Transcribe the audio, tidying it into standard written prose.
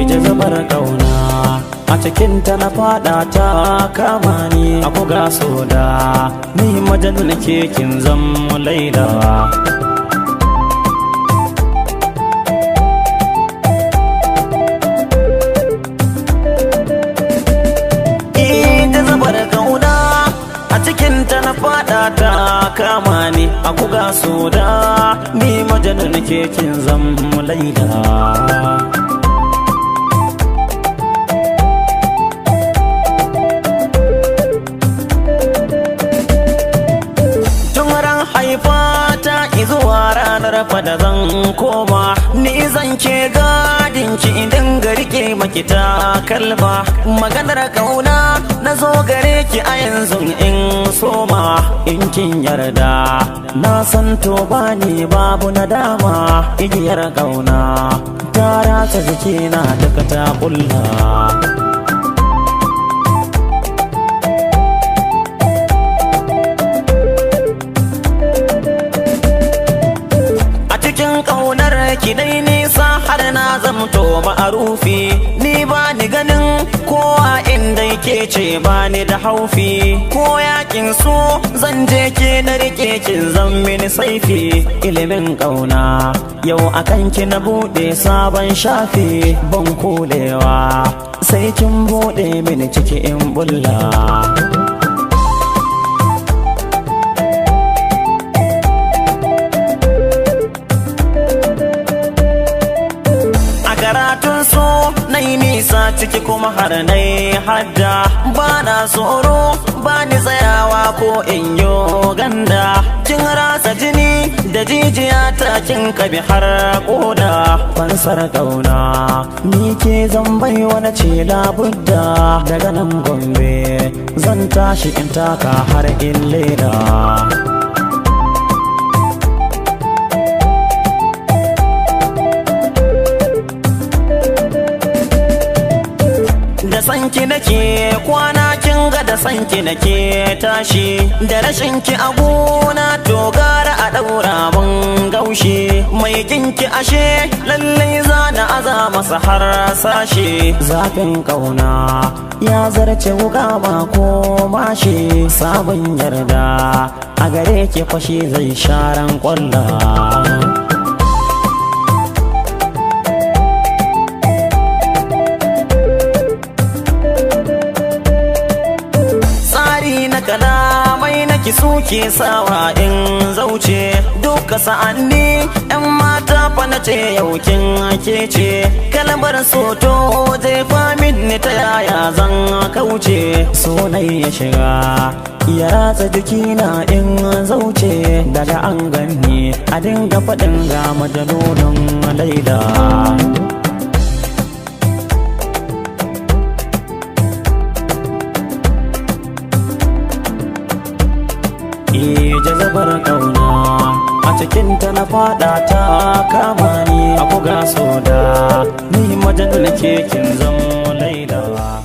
Jazabar kauna a cikinta na fada ta kama ni a buga soda ni majanun kekin zan laila. Jazabar kauna a cikinta na fada ta kama ni a buga soda ni majanun kekin zan laila. Haifa ta izuwa ranar fada zan koma, ni zan ke gadin ki idan ga rike maki ta kalma. Maganar kauna na zo gare ki a yanzu in soma, in kin yarda na san to bani babu nadama. Igiyar kauna ta ratsa jikina duka ta kulla. Kaunar ki dai nisa har na zamto ma'arufi, ni ba ni ganin kowa inda yake ce ba ni da haufi. Ko yakin so zan je ke na rike kin zan mini saifi. Ilimin kauna yau akan ki na bude sabon shafi, ban kulewa sai kin bude mini ciki in bulla. Karatun so na yi nisa ciki kuma har na yi hadda, ba na tsoro ba ni tsayawa ko in yo ganda. Kin rasa jini da jijiya ta kin kabi har koda. Fansar kauna ni ke zan bai wani ce labudda, daga nan Gombe zan tashi in taka har in leda. Da sanki nake kwana kin ga da sanki nake tashi, da rashin ki a gona to gara a daura mun gaushi. Mai kinki ashe lallai zana aza masa har sashe. Zafin kauna ya zarce wuka ma ko mashi, sabon yarda a gare ki fashi zai sharan kwalla. Kalamai naki suke sawa in zauce, duka sa'anni yan mata fa na ce yau kin ke ce. Kalmar soto jefa min ni ta yaya zan kauce, sonai ya shiga ya ratsa jikina in zauce. Daga an ganni a dinga faɗin ga majalolin Laila. Jazabar kauna a cikinta na fada ta kama ni a buga soda ni majanun kekin zan Laila.